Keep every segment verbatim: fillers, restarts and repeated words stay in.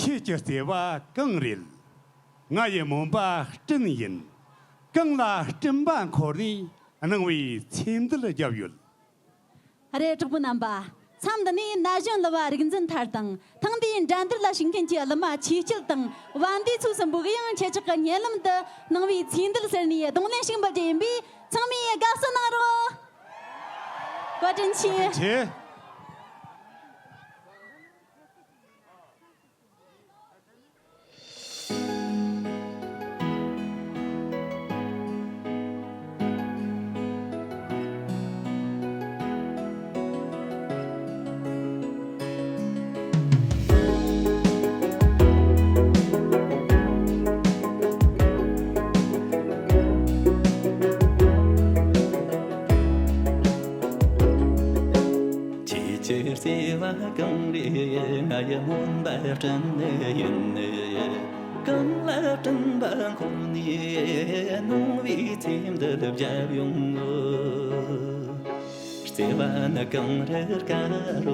ཁྱེད་ཀྱི་བརྩེ་བ་གང་རེད། ང་ཡི་སྨོན་པ་སྤྲིན་ཡིན། གང་ལ་སྤྲིན་པ་འཁོར་ནས་སྣང་བའི་ཚེ་འདིར་བརྒྱབ་ཡོད། རེད། གྲོགས་པོ་རྣམ་པ། མཚམས་འདི་ནས་ན་གཞོན་གླུ་བ་རིག་འཛིན་ཐར་དང་། ཐེངས་འདིའི་འགྲན་བསྡུར་ལ་ཞུགས་མཁན་གྱི་གླུ་མ་ཆོས་སྐྱིད་དང་། བན་དེ་ཚོ་གསུམ་པོ་གིས་ཡང་ཁྱེད་ཅག་གི་སྙན་ལམ་དུ་སྣང་བའི་ཚེ་འདིར་ཟེར་ནས་རྡུང་ལེན་ཞིག་འབུལ་རྒྱུ་ཡིན་པས། ཚང་མས་དགའ་བསུ་གནང་རོགས། བཀའ་དྲིན་ཆེ། བཀའ་དྲིན་ཆེ། ཁྱེད་ཀྱི་བརྩེ་བ་གང་རེད། ང་ཡི་སྨོན་པ་སྤྲིན་ཡིན། གང་ལ་སྤྲིན་པ་འཁོར་ནས་སྣང་བའི་ཚེ་འདི་ལ་བརྒྱབ་ཡོང་ངོ་། བརྩེ་བ་ནི་གངས་རི་དཀར་པོ་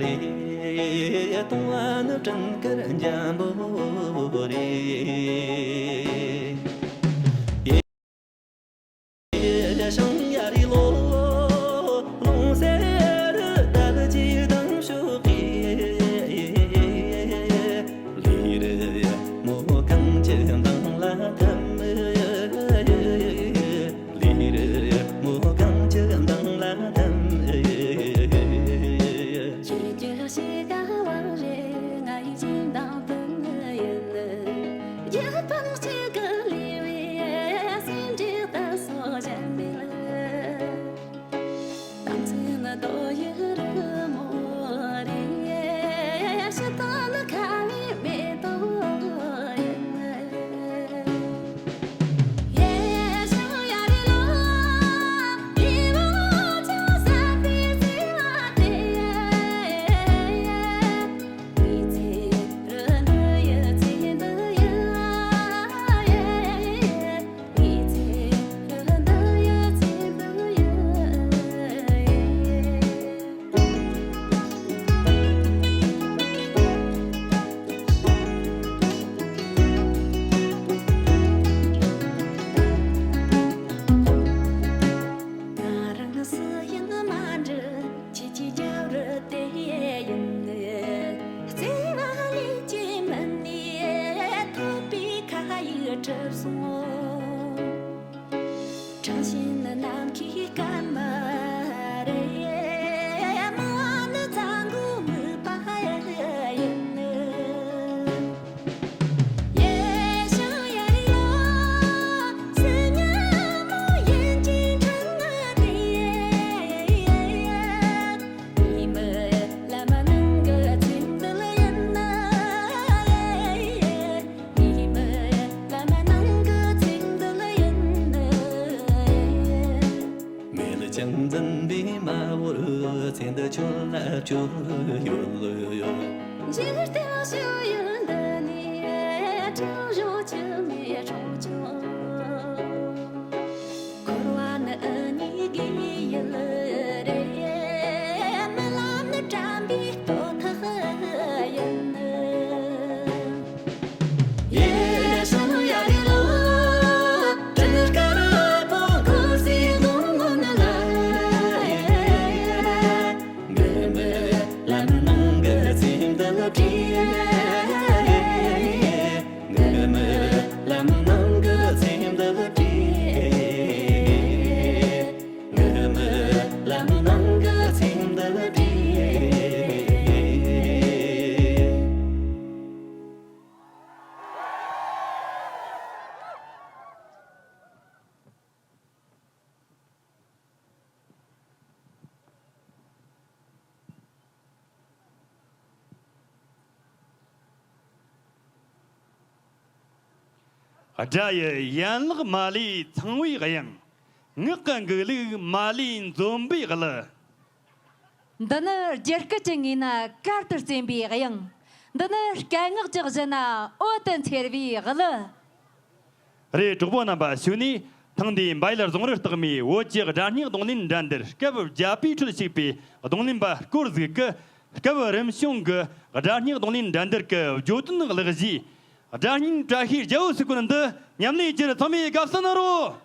རེད། དུང་བ་ནི་སྤྲིན་དཀར་འཇམ་པོ་རེད། ཡེ་ཞང་ཡ་རི་ལོ། ལོང་སེ་རི་དལ་གྱི་དང་ཤོག་གི། ལི་རི་མོ་གངས་ཀྱི་མདངས་ལ་འཐིམ། ལི་རི་མོ་གངས་ཀྱི་མདངས་ལ་འཐིམ། ཁྱེད་ཀྱི་གཤིས་ཀ་བང་རེ་ང་ཡི་སྦྱིན་བདག་དུ་ཡིན། རྒྱལ་པོ་གཅིག་གི་ལུས་པའི་སེམས་འདྲེན་ད་སོ་གཞན་མེད། རྟག་ཚིག་ནི་རྡོ་ཡི་རི་མོ་རེད། ཕྱི་ཐོག་ནི་ཁ་བའི་མེ་ཏོག་ཡིན། ང་རང་སུ་ཡིན་མ་འདྲི། ཁྱེད་ཀྱི་རྒྱབ་རི་དེ་ཡིན། བརྩེ་བ་ལས་ཀྱི་མུན་ནས་ཐོབ་པའི་ཁ་ཡིག་གྲུབ་སོང་། དྲང་བཞིན་ནི་ནམ་མཁའི་སྐར་མ་རེད། མ་ནི་གཙང་པོ་མུན་པ་ཡིན། ཡེ་ཞང་ཡ་རི་ལོ། སི་ཉ་མོ་ཡིན་གྱི་འཕྲང་ང་དེ། ཉི་མ་ལམ་ནང་གི་ཚིག་འདི་ལ་ཡིན་ན། ཉི་མ་ལམ་ནང་གི་ཚིག་འདི་ལ་ཡིན་ན། མེད་ཀྱང་འཛིན་པའི་མ་བོར་ཚེ་འདི་ཁྱོད་ལ་བཅོལ་ཡོད། འཇིག་རྟེན་ཞོ་ཡོན་འདི་ནས་དྲིན་གཞུང་ཆུ་མེད་གྲོང་ཆོག་འཁོར་བ་ནི་འུ་གཉིས་ཀྱི་ཡུལ་རེད། རྨི་ལམ་ནི་དྲན་པའི་རྟོད་ཐག་ཡིན། ཡེ་ཤང་ཡ་རི་ལོ། སྤྲིན་དཀར་པོ་འཁོར་སའི་གདོང་ངོ་ན་ལ། ངུ་མི་ལམ་ནང་གི་ཚིག་འདི་ལ་བྲིས། ངུ་མི་ལམ་ནང་གི་ཚིག་འདི་ལ་བྲིས། ངུ་མི་ལམ་ནང་གི་ཚིག་འདི་ལ་བྲིས། དགྲ་ཡི་ཡན་ལག་མ་ལུས་ཚངས་པའི་དབྱངས། ངག་གི་འགུག་ལུགས་མ་ལུས་འཛོམས་པའི་གླུ། འདི་ནི་རྒྱུད་སྐུད་ཀྱི་ངོས་ན་གར་དུ་རྩེན་པའི་དབྱངས། འདི་ནི་སྐད་ངག་གི་གཞི་ན་འོད་དུ་འཚེར་བའི་གླུ། རེད། གྲོགས་པོ་རྣམ་པ། གཞུག་ནས་ཐེངས་འདིའི་འབའ་ཡུལ་རྫོང་རི་རྟགས་མའི་བོད་ཀྱི་སྒྲ་སྙན་རྡུང་ལེན་འགྲན་བསྡུར་སྐབས་བརྒྱད་པའི་ཁྲོད་ཞུགས་པའི་རྡུང་ལེན་པ་སྐོར་ཟིག་གི་ སྐབས་རིམ་བྱུང་གི་སྒྲ་སྙན་རྡུང་ལེན་འགྲན་བསྡུར་གྱི་བརྗོད་དོན་གླེང་གཞི། སྒྲ་སྙན་བཀྲ་ཤིས་རྒྱལ་པོ་ཟེར་གོ་ནི་འདི་མཉམ་ལས་བྱེད་རྒྱུར་ཚང་མས་དགའ་བསུ་གནང་རོགས།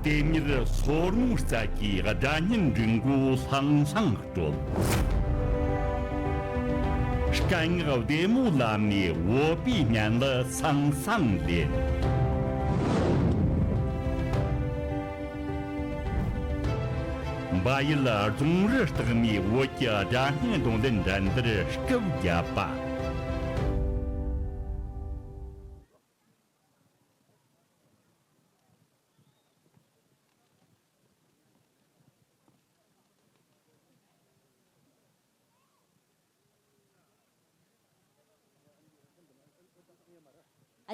ལྡེམ་མྱུར་སོར་མོའི་རྩལ་གྱིས་སྒྲ་སྙན་འབྲི་མགོ་ལྷང་ལྷང་དཀྲོལ། སྐད་ངག་བདེ་མོ་ལམ་ནས་བོད་པའི་སྙན་ལ་སང་སང་ལེན། འབའ་ཡུལ་རྫོང་རི་ལྟག་མའི་བོད་ཀྱི་སྒྲ་སྙན་རྡུང་ལེན་འགྲན་བསྡུར་སྐབས་བརྒྱད་པ།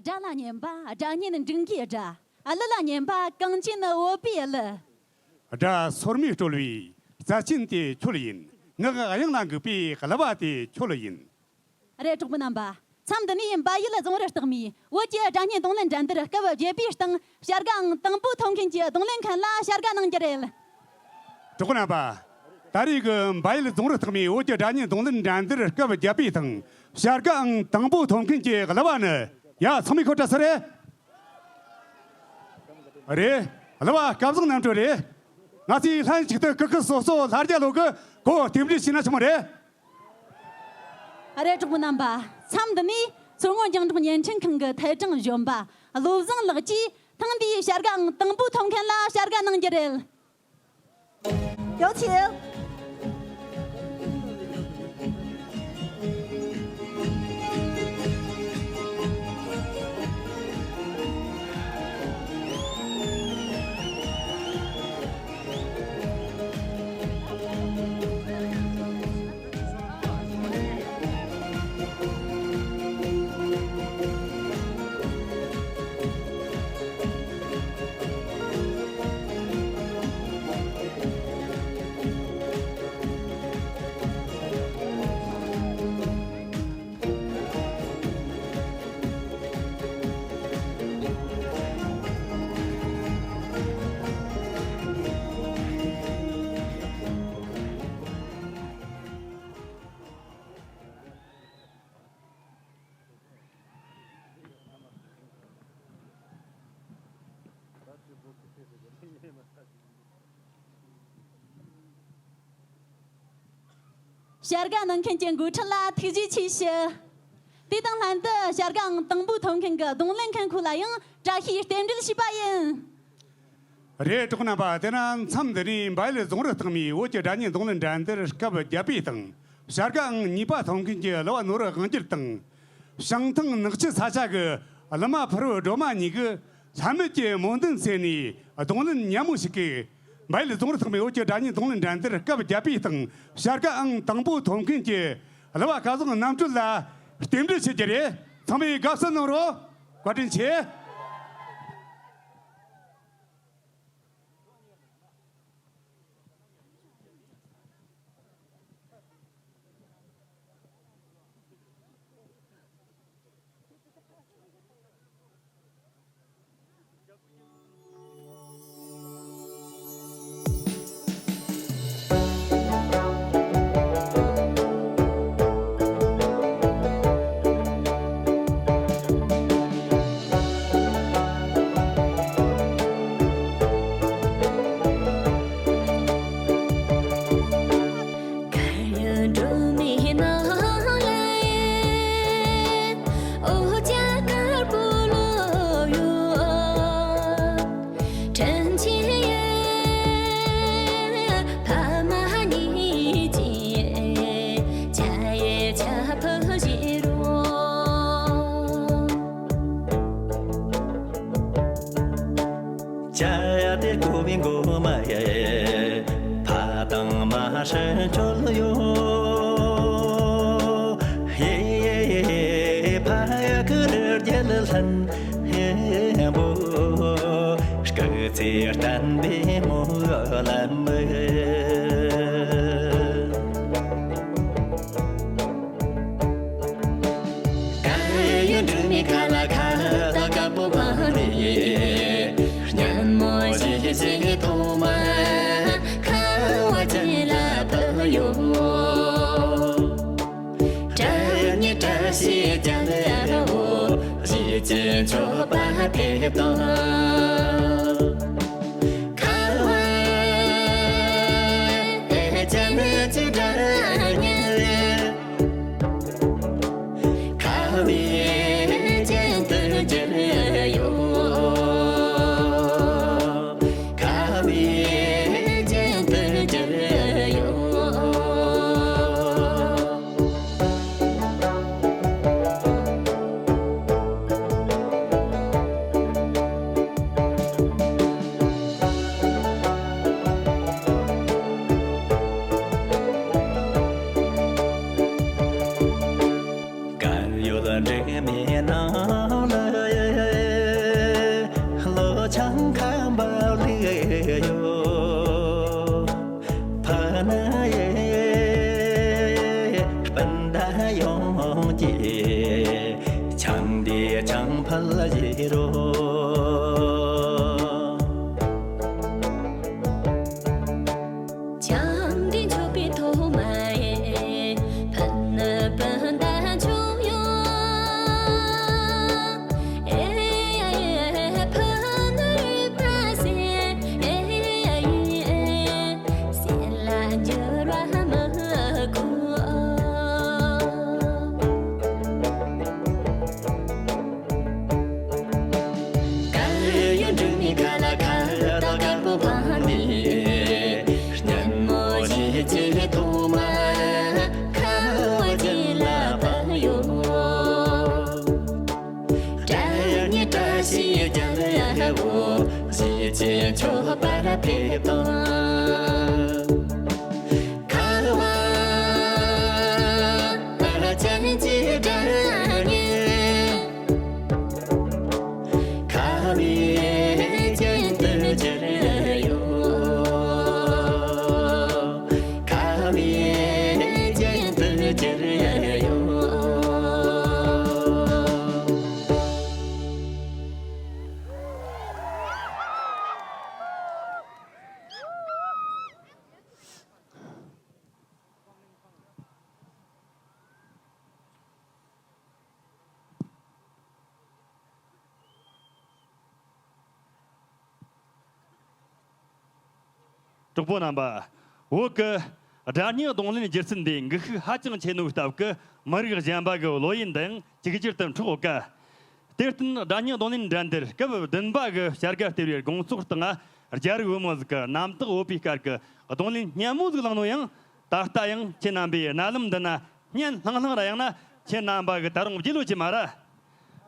སྒྲ་ལ་སྙན་པ་སྒྲ་སྙན་འབྲི་མགོའི་སྒྲ། གླུ་ལ་སྙན་པ་གངས་ཅན་བོད་པའི་གླུ། སྒྲ་སོར་མོས་དཀྲོལ་བའི་རྩལ་ཅན་དེ་ཁྱོད་ཡིན། ངག་དབྱངས་ལ་འགུག་པའི་བསླབ་པ་དེ་ཁྱོད་ཡིན། རེད། གྲོགས་པོ་རྣམ་པ། མཚམས་འདི་ནས་འབའ་ཡུལ་རྫོང་རུ་རྟགས་མའི་བོད་ཀྱི་སྒྲ་སྙན་རྡུང་ལེན་འགྲན་བསྡུར་སྐབས་བརྒྱད་པའི་སྟེང་བྱ་དགའ་ཨང་དང་པོ་ཐོབ་མཁན་གྱི་རྡུང་ལེན་མཁན་ལ་བྱ་དགའ་གནང་རྒྱུ་རེད། གྲོགས་པོ་རྣམ་པ། ད་རེས་ཀྱི་འབའ་ཡུལ་རྫོང་རུ་རྟགས་མའི་བོད་ཀྱི་སྒྲ་སྙན་རྡུང་ལེན་འགྲན་བསྡུར་སྐབས་བརྒྱད་པའི་སྟེང་བྱ་དགའ་ཨང་དང་པོ་ཐོབ་མཁན་གྱི་གླུ་བ་ནི། ཡ། ཚང་མས་ཁོ་ཁྲ་ས་རེད། རེད། གླུ་བ་སྐལ་བཟང་རྣམ་གྲོལ་རེད། ང་ཚོས་ལྷན་ཅིག་ཏུ་སྐུ་ཁམས་སོ་སོ་ལྷ་རྒྱལ་ལོ་གི་གོ་རྟེན་འབྲེལ་བྱས་ན་ཆོག་མ་རེད། ཨ་རེ། གྲོགས་པོ་རྣམ་པ། མཚམས་འདི་ནས་མཚོ་སྔོན་རྒྱང་སྒྲོག་བརྙན་འཕྲིན་ཁང་གི་ཐད་གྲངས་གཞོན་པ་བློ་བཟང་ལགས་ཀྱིས་ཐེངས་འདིའི་བྱ་དགའ་ཨང་དང་པོ་ཐོབ་མཁན་ལ་བྱ་དགའ་གནང་རྒྱུ་རེད། 有请。 བྱ་དགའ་གནང་མཁན་གྱི་འགོ་ཁྲིད་ལ་ཐུགས་རྗེ་ཆེ་ཞུ། དེ་དང་ལྷན་དུ་བྱ་དགའ་ཨང་དང་པོ་ཐོབ་མཁན་གྱི་རྡུང་ལེན་མཁན་ཁོ་ལ་ཡང་བཀྲ་ཤིས་རྟེན་འབྲེལ་ཞུས་པ་ཡིན། རེད། གྲོགས་རྣམ་པ། དེ་ན་མཚམས་འདི་ནས་འབའ་ཡུལ་རྫོང་རུ་རྟགས་མའི་བོད་ཀྱི་སྒྲ་སྙན་རྡུང་ལེན་འགྲན་བསྡུར་སྐབས་བརྒྱད་པའི་སྟེང་བྱ་དགའ་ཨང་གཉིས་པ་ཐོབ་མཁན་གྱི་གླུ་བ་ནོར་བུ་དབང་རྒྱལ་དང་། བྱང་ཐང་ནག་ཆུ་ས་ཆ་གི་གླུ་མ་ཕུར་བུ་སྒྲོལ་མ་གཉིས་ཀྱིས་ལྷད་མེད་ཀྱི་སྨོན་འདུན་མཚོན་ནས་རྡུང་ལེན་སྙན་མོ་ཞིག་གིས། འབའ་ཡུལ་རྫོང་རུ་རྟགས་མའི་བོད་ཀྱི་སྒྲ་སྙན་རྡུང་ལེན་འགྲན་བསྡུར་སྐབས་བརྒྱད་པའི་སྟེང་བྱ་དགའ་ཨང་དང་པོ་ཐོབ་མཁན་གྱི་གླུ་བ་སྐལ་བཟང་རྣམ་གྲོལ་ལ་རྟེན་འབྲེལ་ཞུ་རྒྱུ་རེད། ཚང་མས་དགའ་བསུ་གནང་རོགས། བཀའ་དྲིན་ཆེ། བྱ་ཡ་དེ་ཀུ་བི་མགོ་མ་ཡེ། ཕ་དང་མ་ཧྲན་ཆོལ་ཡོ། ཧེ་ཧེ་ཕ་ཡ་ཁུ་རུ་རྒྱལ་ལྷན་ཧེ་བོ། སྐུ་ཚེ་བརྟན་པའི་སྨོན་ལམ། སྐལ་ཡོན་སྒྲོན་མེ་ཁ་ལ་ཁ་བཏགས་དཀར་པོ་མ་རེད། སྙན་མོ་བཞད་བཞད་ཐོག་མ་ཁ་བ་ཅན་ལ་ཕུལ་ཡོད། བཀྲ་ཉི་བཀྲ་ཤིས་རྒྱལ་བོ་བཞད་ཅན་མཆོད་པ་ཕེབས་དང་། ཁ་བ་ཅན་གྱི་སྒྲ་སྙན། ཁ་བའི་རྒྱན་དུ་གྱུར་ཡོད། ཁ་བའི་རྒྱན་དུ་གྱུར་ཡོད། མཆོད་པར་ཕེབས་དང་། ཁ་བ་ཅན་གྱི་སྒྲ་སྙན། ཁ་བའི་རྒྱན་དུ་གྱུར་ཡོད། ཁ་བའི་རྒྱན་དུ་གྱུར་ཡོད། གྲོགས་པོ་རྣམ་པ། བོད་ཀྱི་སྒྲ་སྙན་རྡུང་ལེན་སྒྱུ་རྩལ་འདི་འགུལ་ཤུགས་ཧ་ཅང་ཆེ་ནོའི་སྟབས་ཀྱིས་མི་རིགས་གཞན་པ་གི་བློ་ཡུལ་འདི་ཡང་གཅིག་གྱུར་དུ་འཕྲོག་ཡོད་ཀ། དེར་བརྟེན་སྒྲ་སྙན་རྡུང་ལེན་འགྲན་བསྡུར་སྐབས་བདུན་པ་གི་བྱ་དགའ་སྟེར་བའི་དགོངས་རྫོགས་སྟེང་ང་རྒྱལ་རིགས་བུ་མོ་ཟིག་གིས་རྣམ་དག་འོད་པའི་དཀར་གྱི་རྡུང་ལེན་སྙན་མོ་ཟིག་བླངས་ནོ་ཡང་། ད་ལྟ་ཡང་ཁྱེད་རྣམ་པའི་རྣ་ལམ་འདི་ན་སྙན་ལྷང་ལྷང་ར། ཡང་ན་ཁྱེད་རྣམ་པ་གིས་ད་རུང་བརྗེད་ཡོད་ཀྱི་མ་རེད།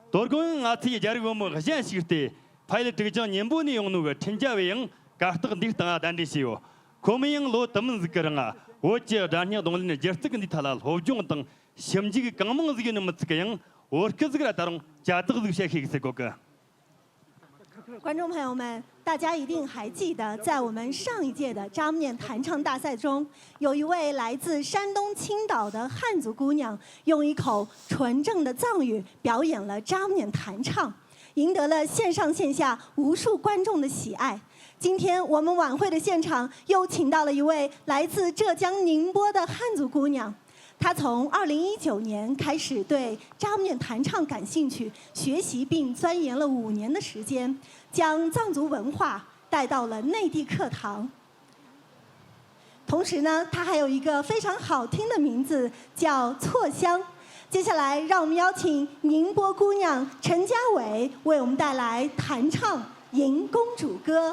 དོ་དགོང་ཡང་ང་ཚོའི་རྒྱལ་རིགས་བུ་མོ་གཞན་ཞིག་སྟེ། ཕ་ཡུལ་དྲུག་ཅུ་ཉིན་པོ་ནས་ཡོང་ནོ་གི་ཁྲིན་ཅཱ་བས་ཡང་གར་སྟེགས་འདིའི་སྟེང་ང་གདན་འདྲེན་བྱས་ཡོད། ཁོ་མོས་ཡང་ལོ་དུ་མིན་ཟིག་གི་རིང་བོད་ཀྱི་སྒྲ་སྙན་རྡུང་ལེན་སྒྱུ་རྩལ་འདིའི་ཐད་ལ་སློབ་སྦྱོང་དང་ཞིབ་འཇུག་གང་མང་ཟིག་ཡིན་ནི་མི་ཚད་ཀྱི། ཡང་བོད་སྐད་ཟིག་ར་ད་རུང་ཅ་དག་ཟིག་བཤད་ཤེས་གི་ཟེར་གོ་གི། 观众朋友们，大家一定还记得，在我们上一届的扎木念弹唱大赛中，有一位来自山东青岛的汉族姑娘，用一口纯正的藏语表演了扎木念弹唱，赢得了线上线下无数观众的喜爱。今天我们晚会的现场又请到了一位来自浙江宁波的汉族姑娘，她从二零一九年开始对扎木念弹唱感兴趣，学习并钻研了五年的时间，将藏族文化带到了内地课堂。同时呢，她还有一个非常好听的名字，叫错香。接下来，让我们邀请宁波姑娘陈嘉伟为我们带来弹唱《银公主歌》。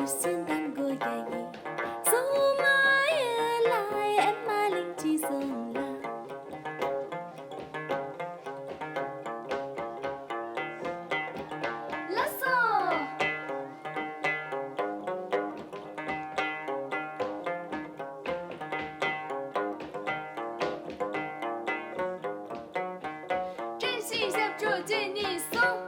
ལགས་སོ། བཀྲ་ཤིས་ཞབས་བྲོ་གཅིག་གཉིས་གསུམ།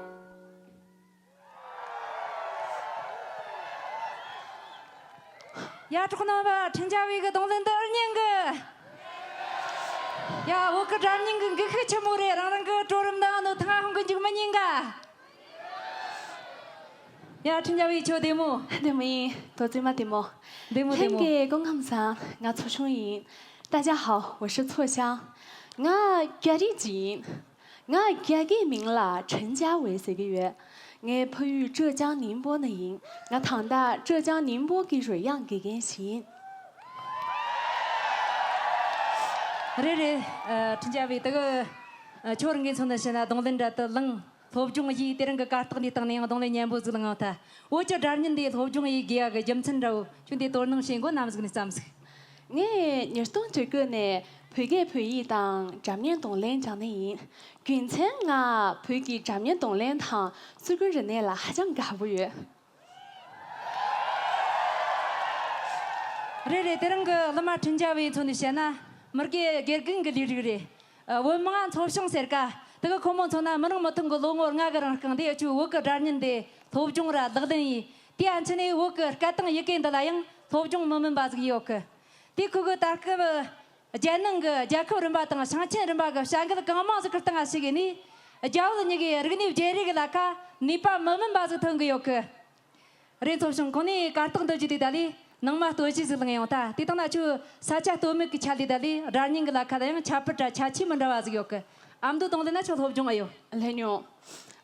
ཡ། གྲོགས་རྣམ་པ། འཕྲིན་བྱ་བའི་གི་རྡུང་ལེན་འདི་ཨེ་སྙན་གི། ཡ། བོད་གི་སྒྲ་སྙན་གི་འགུལ་ཤུགས་ཆེན་མོ་རེད། རང་རང་གི་གྲོགས་རམ་དང་ནོ་ཐང་ཧོང་གི་འཇུག་མི་ཉན་ག། ཡ། འཕྲིན་བྱ་བའི་ཁྱོད་བདེ་མོ། བདེ་མོ་ཡིན། དོ་ཙི་མ་བདེ་མོ། བདེ་མོ་བདེ་མོ། ལྷན་རྒྱས་སྐུ་ཁམས་བཟང་། ང་ཚོ་ཆུང་ཡིན། 大家好，我是错香。 ང་རྒྱ་རིགས་ཅིག་ཡིན། ང་རྒྱ་སྐད་མིང་ལ་陈佳伟ཟེར་གྱི་ཡོད། ངའི་ཕ་ཡུལ་浙江宁波ནས་ཡིན། ང་ད་ལྟ་浙江宁波གི་རོལ་དབྱངས་དགེ་རྒན་ཞིག་ཡིན། རེད་རེད། ཨ། འཕྲིན་བྱ་བའི་དེ་གི། ཨ། ཁྱོད་རང་གིས་མཚོན་ན་བཤད་ན་རྡུང་ལེན་འདྲ་དུ་བླངས། སློབ་སྦྱོང་བྱས། དེ་རིང་གི་གར་སྟེགས་འདིའི་སྟེང་ནས་ཡང་རྡུང་ལེན་སྙན་པོ་ཟིག་བླངས་ཡོང་ཐལ། བོད་ཀྱི་སྒྲ་སྙན་འདི་སློབ་སྦྱོང་བྱེད་དགོས་ཡ་གི་རྒྱུ་མཚན་འདྲ་བོ་ཁྱོད་འདི་དོ་སྣང་བྱེད་དགོས་ནམ་ཟིག་ནས་བརྩམས་ཟིག། ངས་ཉིས་སྟོང་བཅུ་དགུ་ནས་བོད་སྐད་བོད་ཡིག་དང་སྒྲ་སྙན་རྡུང་ལེན་སྦྱངས་ནི་ཡིན། རྒྱུ་མཚན་ང་བོད་ཀྱི་སྒྲ་སྙན་རྡུང་ལེན་དང་སྲོལ་རྒྱུན་རིག་གནས་ལ་ཧ་ཅང་དགའ་པོ་ཡོད། རེད་རེད། དེ་རིང་གི་གླུ་མ་འཕྲིན་བྱ་བའི་མཚོན་ནས་བཤད་ན་མི་དགེ་དགེ་རྒན་གྱི་ལས་རིགས་རེད། ཨ། བོད་མང་ཚོ་བྱུང་ཟེར་ཀ། དེ་གི་ཁོ་མོ་མཚོན་ན་མི་རིང་མི་ཐུང་གི་ལོ་ངོ་ལྔ་གི་རིང་རྐང་འདི་ཨ་ཆུ་བོད་གི་སྒྲ་སྙན་འདི་སློབ་སྦྱོང་ར་ལག་ལེན་ཡིན། དེ་ཨ་ཆུ་ནས་བོད་གི་སྐད་དང་ཡི་གེ་འདི་ལ་ཡང་སློབ་སྦྱོང་མི་དམན་པ་ཟིག་ཡོད་གི། དེ་ཁོ་གི་ད་སྐབས་རྒྱལ་ནང་གི་རྒྱལ་ཁབ་རིམ་པ་དང་ཞིང་ཆེན་རིམ་པ་གི་བྱ་འགུལ་གང་མང་ཟིག་གི་སྟེང་ང་ཞུགས་ནས། རྒྱ་བོད་གཉིས་ཀའི་རིག་གནས་བརྗེ་རེས་ཀྱི་ལ་ཁ་ནུས་པ་མི་དམན་པ་ཟིག་ཐོན་གི་ཡོད་གི། རེད། ཚོ་བྱུང་གོང་ནས་གར་སྟེགས་འདི་བརྒྱུད་དེ་ད་ལས་ནང་མ་སྟོད་གཞས་ཟིག་བླངས་ཡོང་ཐལ། དེ་དང་ན་ཁྱོད་ས་ཆ་སྟོད་སྨད་ཀྱི་ཆ་ལས་ད་ལས་སྒྲ་སྙན་གྱི་ལ་ཁ་ལ་ཡང་ཁྱད་པར་དྲ་ཁྱད་ཆོས་མི་འདྲ་བ་ཟིག་ཡོད་གི། ཨ་མདོ་རྡུང་ལེན་ན་ཁྱོད་སློབ་སྦྱོང་ཨེ་ཡོད། ལེན་ཡོང་།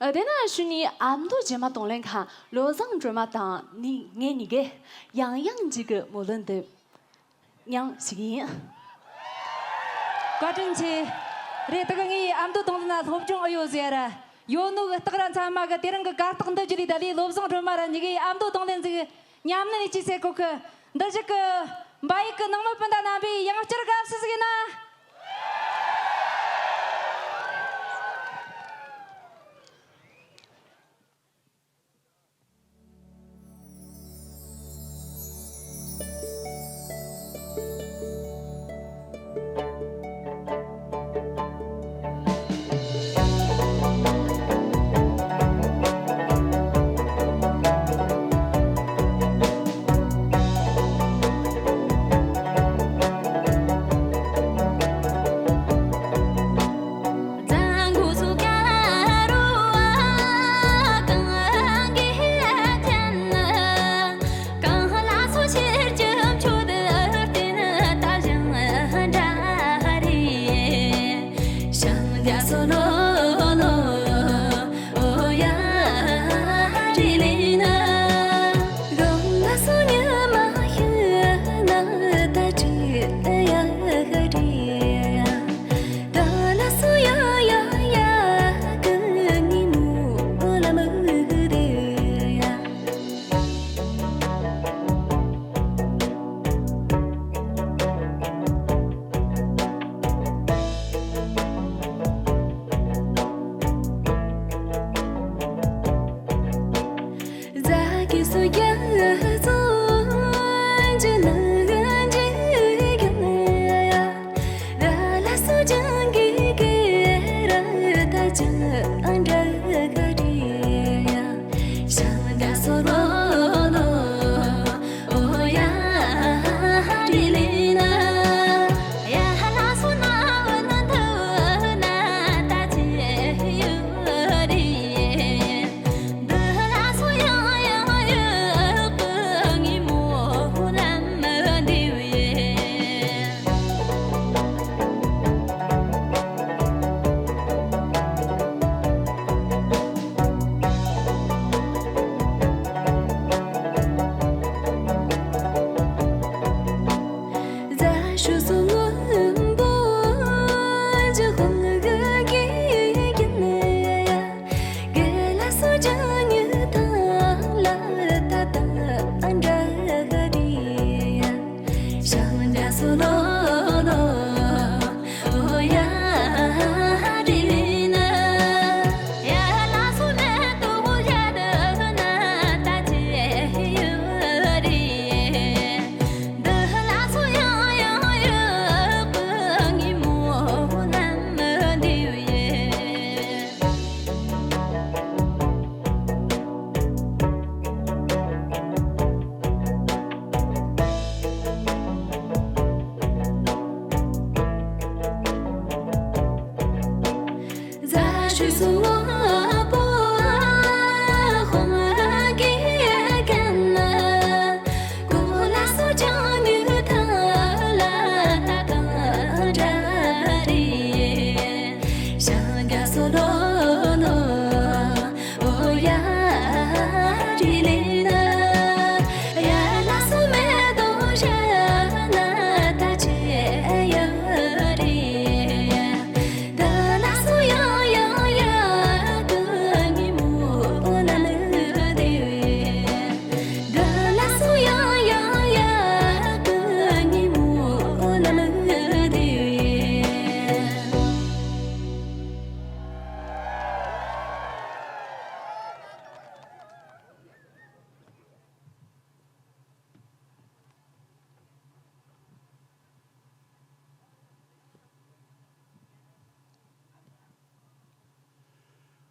ཨ། དེ་ན་ཞུ་ནི་ཨ་མདོ་རྗེས་མ་རྡུང་ལེན་ཁང་བློ་བཟང་སྒྲོལ་མ་དང་ནི་ངེད་གཉིས་ཀས་ཡང་ཡང་འཇིག་གི་མོ་ལོན་འདེབས། མྱང་ཞིག་ཡིན། བཀའ་དྲིན་ཆེ། རེད། དེ་གི་ངས་ཨ་མདོ་རྡུང་ལེན་ན་སློབ་སྦྱོང་ཨེ་ཡོད་ཟེར་ར། ཡོད་ནོ་གི་སྟག་ར་ཚང་མ་གི་དེ་རིང་གི་གར་སྟེགས་འདི་བརྒྱུད་ལས་ད་ལས་བློ་བཟང་སྒྲོལ་མ་ར་གཉིས་ཀས་ཨ་མདོ་རྡུང་ལེན་ཟིག་ཉམས་ལེན་ལས་ཅི་ཟེར་གོ་གི། འདི་བཞུགས་གི་འབའ་ཡུལ་གི་ནང་མི་སྤུན་ཟླ་རྣམ་པས་ཡང་བསྐྱར་དགའ་བསུ་ཟིག་ཡིན་ན།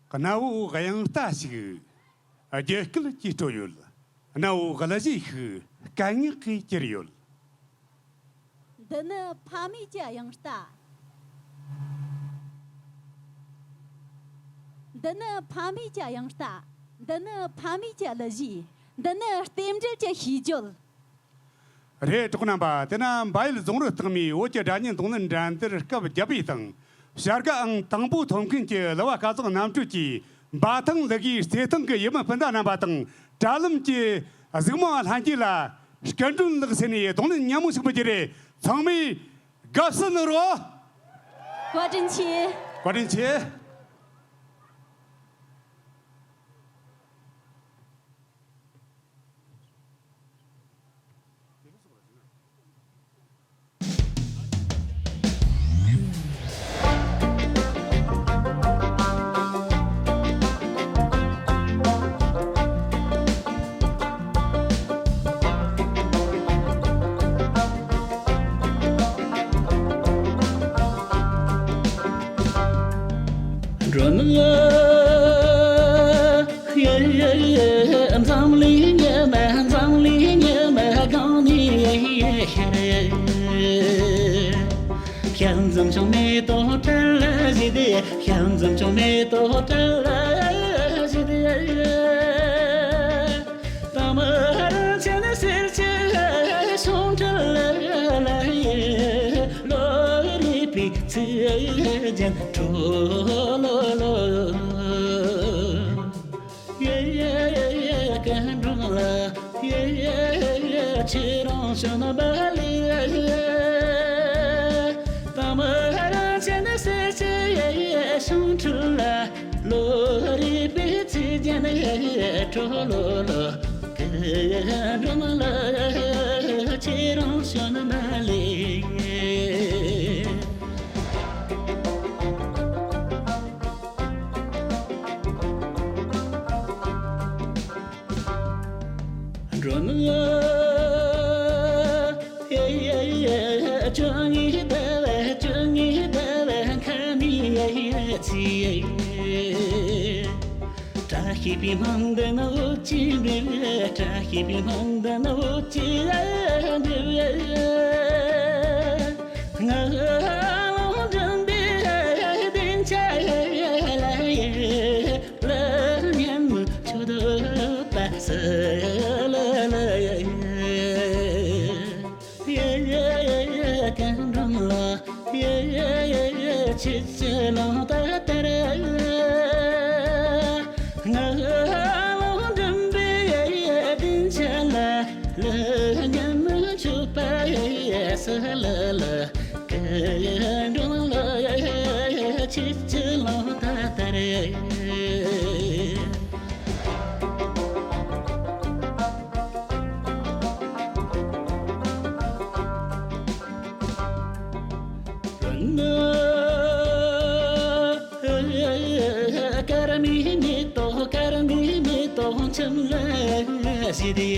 གནའ་བོའི་དབྱངས་རྟ་ཞིག་རྒྱུད་སྐུད་ཀྱིས་དཀྲོལ་ཡོད། གནའ་བོའི་གླུ་གཞས་ཤིག་སྐད་ངག་གིས་གྱེར་ཡོད། འདི་ནི་ཕ་མེས་ཀྱི་དབྱངས་རྟ། འདི་ནི་ཕ་མེས་ཀྱི་དབྱངས་རྟ། འདི་ནི་ཕ་མེས་ཀྱི་གླུ་གཞས། འདི་ནི་རྟེན་འབྲེལ་གྱི་ཤིས་བརྗོད། རེད། གྲོགས་རྣམ་པ། དེ་ན་འབའ་ཡུལ་རྫོང་རི་སྟག་མའི་བོད་ཀྱི་སྒྲ་སྙན་རྡུང་ལེན་འགྲན་བསྡུར་སྐབས་བརྒྱད་པའི་སྟེང་བྱ་དགའ་ཨང་དང་པོ་ཐོབ་མཁན་གྱི་གླུ་བ་སྐལ་བཟང་རྣམ་གྲོལ་གྱིས་འབའ་ཐང་གླུ་གུའི་རྩེད་ཐང་གི་ཡུལ་མི་སྤུན་ཟླ་རྣམ་པ་དང་དྲ་ལམ་གྱི་གཟིགས་མོ་བ་ལྷན་རྒྱས་ལ་སྐུ་མགྲོན་ལགས་ཟེར་ནས་རྡུང་ལེན་སྙན་མོ་ཞིག་འབུལ་རྒྱུ་རེད། ཚང་མས་དགའ་བསུ་གནང་རོགས། བཀའ་དྲིན་ཆེ། བཀའ་དྲིན་ཆེ། འགྲོ་ནི་ཡ་ཡ་ཡ། འཛམ་གླིང་ཉི་མ། འཛམ་གླིང་ཉི་མ་གང་ནས་ཤར། ཞལ་འཛུམ་ཆུང་མེ་ཏོག་བཀྲ་ལ་གཟིགས་ཏེ། ཞལ་འཛུམ་ཆུང་མེ་ཏོག་བཀྲ་ལ་གཟིགས་ཏེ། ད་མ་ཧར་ཆེན་སེར་ཆེ་ཤོང་ཁྲི་ལ་ལ་ཡེ། ལོ་རེ་པའི་ཚིག་རྒྱན་གྲོ་ལོ་ལོ། ཡེ་ཡེ་ཡེ་ཡེ་སྐུ་མགྲོན་ལ། ཡེ་ཡེ་ཡེ་ཡེ་ཁྱེད་རང་བྱོན་པ་ལེགས། ད་མ་ཧར་ཆེན་སེར་ཆེ་ཤོང་ཁྲི་ལ། ལོ་རེ་པའི་ཚིག་རྒྱན་གྲོ་ལོ་ལོ། སྐུ་མགྲོན་ལ་ཁྱེད་རང་བྱོན་པ་ལེགས། འགྲོ་ནི་ཡ་ཡ་ཡ། བཅུ་གཉིས་ཟླ་བ། བཅུ་གཉིས་ཟླ་བ་ཁ་ནས་ཡ་ཡ་ཚིག། བཀྲ་ཤིས་པའི་སྨོན་འདུན་འོད་ཀྱིས་འགྲིབ། བཀྲ་ཤིས་པའི་སྨོན་འདུན་འོད་ཀྱིས་འགྲིབ། ངག་དབང་འགྲིམ་པའི་སྡིངས་ཆ་ལ། ལ་ཉམས་མཆོད་པ་སི་ལ་ལ། ཡེ་ཡེ་ཡེ་ཡེ་སྐུ་མགྲོན་ལ། ཡེ་ཡེ་ཡེ་ཡེ་ཆུ་བཞི་ལམ་དུ་དར། ངག་དབང་འགྲིམ་པའི་སྡིངས་ཆ་ལ། ལ་ཉམས་མཆོད་པ་སི་ལ་ལ། སྐུ་མགྲོན་ལ་ཆུ་བཞི་ལམ་དུ་དར། དཀར་མེ་མེ་ཏོག་དཀར་མེ་མེ་ཏོག་ཁྱིམ་ལ་བཞད་དེ།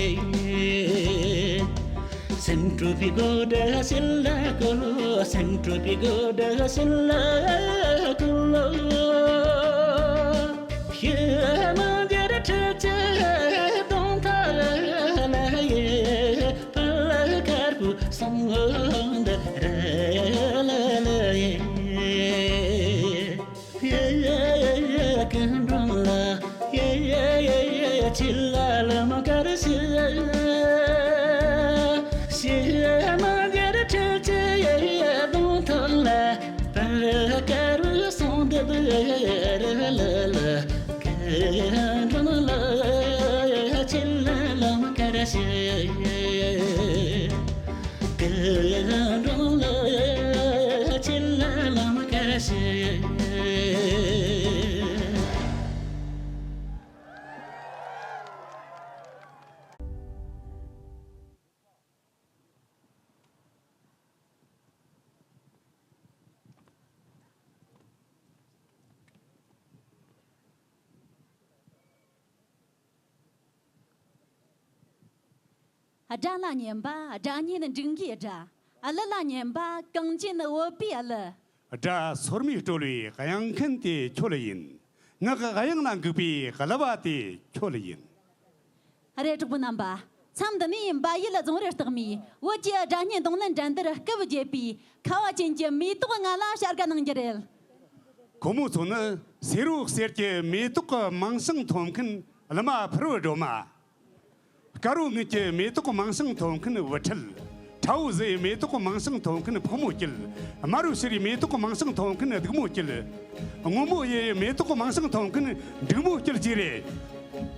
སེམས་འཁྲུགས་པའི་དགོད་སྒྲ་ཞིག་ལ་བསྐུལ། སེམས་འཁྲུགས་པའི་དགོད་སྒྲ་ཞིག་ལ་བསྐུལ། ཤི་མ་འགྱུར་འཁྲུལ་གྱི་གདོང་ཐག་ལ་ཡེ། ཕ་ལ་དཀར་པོའི་གསུང་འདི་ར་ལ་ལ་ཡེ། ཡེ་ཡེ་ཡེ་ཡེ་སྐུ་མགྲོན་ལ། ཡེ་ཡེ་ཡེ་ཡེ་ཁྱེད་ལ་ལམ་དཀར་ཞིག། ཤི་མ་འགྱུར་འཁྲུལ་གྱི་གདོང་ཐག་ལ། ཕ་དཀར་པོའི་གསུང་འདི་ར་ལ་ལ། སྐུ་མགྲོན་ལ་ཁྱེད་ལ་ལམ་དཀར་ཞིག། སྐུ་མགྲོན་ལ་ཁྱེད་ལ་ལམ་དཀར་ཞིག། སྒྲ་ལ་སྙན་པ་སྒྲ་སྙན་འབྲུག་གི་སྒྲ། གླུ་ལ་སྙན་པ་གངས་ཅན་བོད་པའི་གླུ། སྒྲ་སོར་མོས་དཀྲོལ་བའི་དབྱངས་མཁན་དེ་ཁྱོད་ཡིན། ངག་གི་དབྱངས་ལ་འགུགས་པའི་གླུ་བ་དེ་ཁྱོད་ཡིན། རེད། གྲོགས་པོ་རྣམ་པ། མཚམས་འདི་ནས་འབའ་ཡུལ་རྫོང་རི་རྟགས་མའི་བོད་ཀྱི་སྒྲ་སྙན་རྡུང་ལེན་འགྲན་བསྡུར་སྐབས་བརྒྱད་པའི་ཁ་བ་ཅན་གྱི་མེ་ཏོག་ལྔ་ལ་བྱ་དགའ་གནང་རྒྱུ་རེད། ཁོ་མོ་ཚོ་ནི་སེར་བོ་གསེར་གྱི་མེ་ཏོག་གི་མིང་བྱང་ཐོབ་མཁན་གླུ་མ་ཕུར་བུ་སྒྲོལ་མ། དཀར་བོ་སྔོན་གྱི་མེ་ཏོག་མིང་བྱང་ཐོབ་མཁན་བུ་ཁྲིད། ཁྲ་བོ་གཟི་ཡི་མེ་ཏོག་མིང་བྱང་ཐོབ་མཁན་ཕག་མོ་སྐྱིད། དམར་བོ་བྱུ་རུའི་མེ་ཏོག་མིང་བྱང་ཐོབ་མཁན་སྡུག་མོ་སྐྱིད། སྔོན་མོ་གཡུ་ཡི་མེ་ཏོག་མིང་བྱང་ཐོབ་མཁན་འབྲུག་མོ་སྐྱིད་བཅས་རེད།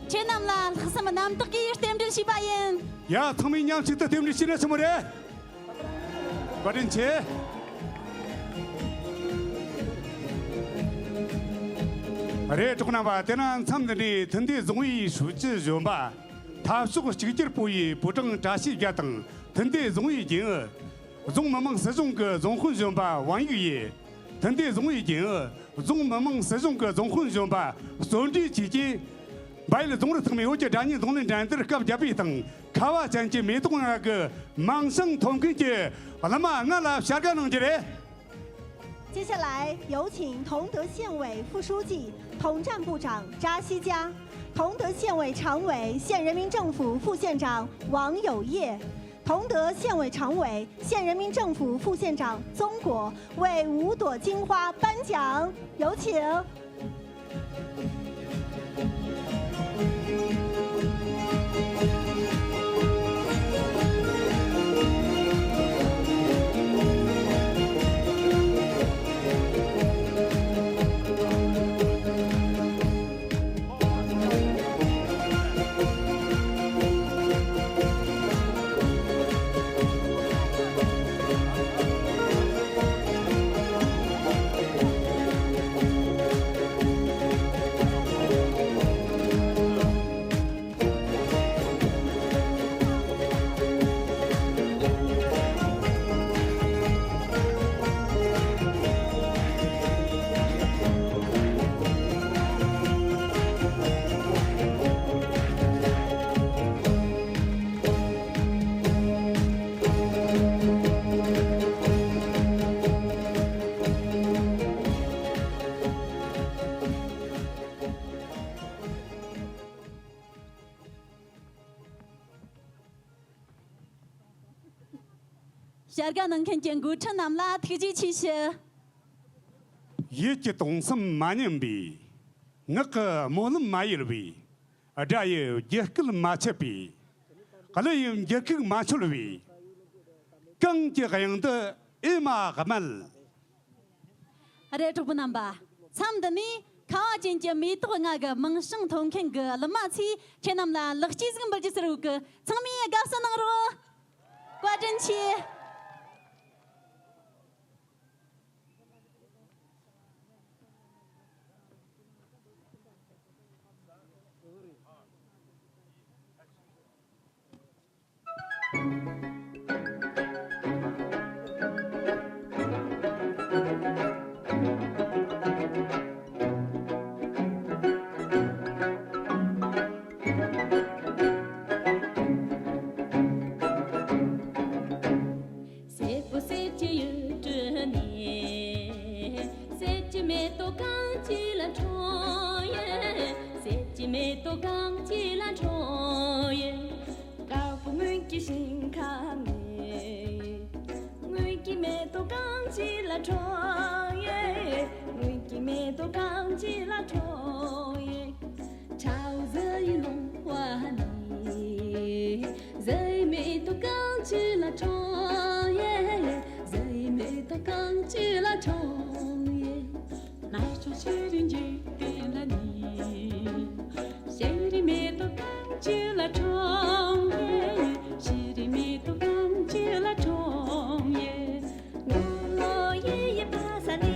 ཁྱེད་རྣམས་ལ་ལྷག་བསམ་རྣམ་དག་གིས་རྟེན་འབྲེལ་ཞུས་པ་ཡིན། ཡ། ཚང་མས་མཉམ་གཅིག་ཏུ་རྟེན་འབྲེལ་ཞུས་ན་ཆི་མོ་རེད། བཀའ་དྲིན་ཆེ། རེད། གྲོགས་རྣམ་པ། དེ་ན་མཚམས་འདི་ནས་ཐུན་ཏེ་རྫོང་བའི་ཧྲུའུ་ཅི་གཞོན་པ། འཐབ་ཕྱོགས་གཅིག་གྱུར་པུའུ་ཡི་པུའུ་ཀྲང་བཀྲ་ཤིས་རྒྱལ་དང་། ཐུན་ཏེ་རྫོང་བའི་རྒྱུན་ཨུ། རྫོང་མི་དམངས་སྲིད་གཞུང་གི་རྫོང་དཔོན་གཞོན་པ་ཝང་ཡུག་ཡེ། ཐུན་ཏེ་རྫོང་བའི་རྒྱུན་ཨུ། རྫོང་མི་དམངས་སྲིད་གཞུང་གི་རྫོང་དཔོན་གཞོན་པ་བརྩོན་འགྲུས་ཆོས་སྐྱིད། འབའ་ཡུལ་རྫོང་རི་རྟགས་མའི་བོད་ཀྱི་སྒྲ་སྙན་རྡུང་ལེན་འགྲན་བསྡུར་སྐབས་བརྒྱད་པའི་སྟེང་ཁ་བ་ཅན་གྱི་མེ་ཏོག་ལྔ་གི་མིང་བྱང་ཐོབ་མཁན་གྱི་གླུ་མ་ལྔ་ལ་བྱ་དགའ་གནང་རྒྱུ་རེད། 接下来有请同德县委副书记、统战部长扎西佳，同德县委常委、县人民政府副县长王友业，同德县委常委、县人民政府副县长宗国为五朵金花颁奖，有请。 བྱ་དགའ་གནང་མཁན་གྱི་འགོ་ཁྲིད་རྣམས་ལ་ཐུགས་རྗེ་ཆེ་ཞུ། ཡིད་ཀྱི་དུང་སེམས་མ་ཉམས་པའི། ངག་གི་སྨོན་ལམ་མ་ཡལ་བའི། སྒྲ་ཡི་རྒྱུད་སྐུད་མ་ཆད་པའི། གླུ་ཡི་འགྱུར་ཁུག་མ་འཆོལ་བའི། གངས་ཀྱི་དབྱངས་འདི་ཨེ་མ་དམར། རེད། གྲོགས་པོ་རྣམ་པ། མཚམས་འདི་ནས་ཁ་བ་ཅན་གྱི་མེ་ཏོག་ལྔ་གི་མིང་བྱང་ཐོབ་མཁན་གྱི་གླུ་མ་ཚོས་ཁྱེད་རྣམས་ལ་ལེགས་སྐྱེས་ཟིག་འབུལ་རྒྱུ་ཟེར་བོ་གི། ཚང་མས་དགའ་བསུ་གནང་རོགས། བཀའ་དྲིན་ཆེ། སེར་པོ་གསེར་གྱི་ཡུལ་གྲུ་ནས། གསེར་གྱི་མེ་ཏོག་གངས་ཅན་ལ་འཁྲུངས་ཡོད། གསེར་གྱི་མེ་ཏོག་གངས་ཅན་ལ་འཁྲུངས་ཡོད། དཀར་པོ་སྔོན་གྱི་ཞིང་ཁམས་ནས། སྔོན་གྱི་མེ་ཏོག་གངས་ཅན་ལ་འཁྲུངས་ཡོད། སྔོན་གྱི་མེ་ཏོག་གངས་ཅན་ལ་འཁྲུངས་ཡོད། ཁྲ་བོ་གཟི་ཡི་ལུང་བ་ནས། གཟི་ཡི་མེ་ཏོག་གངས་ཅན་ལ་འཁྲུངས་ཡོད། གཟི་ཡི་མེ་ཏོག་གངས་ཅན་ལ་འཁྲུངས་ཡོད། ནག་ཆུ་ཤེས་རིག་འཇིག་རྟེན་ལ་ནི། ཤེས་རིག་མེ་ཏོག་གངས་ཅན་ལ་འཁྲུངས་ཡོད། ཤེས་རིག་མེ་ཏོག་གངས་ཅན་ལ་འཁྲུངས་ཡོད། ངོ་ལོ་ཡི་ཡི་ཕ་ས་ནི་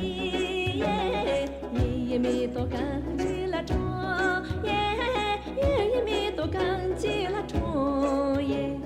ཡེ། ཡི་ཡི་མེ་ཏོག་གངས་ཅན་ལ་འཁྲུངས་ཡོད། ཡི་ཡི་མེ་ཏོག་གངས་ཅན་ལ་འཁྲུངས་ཡོད།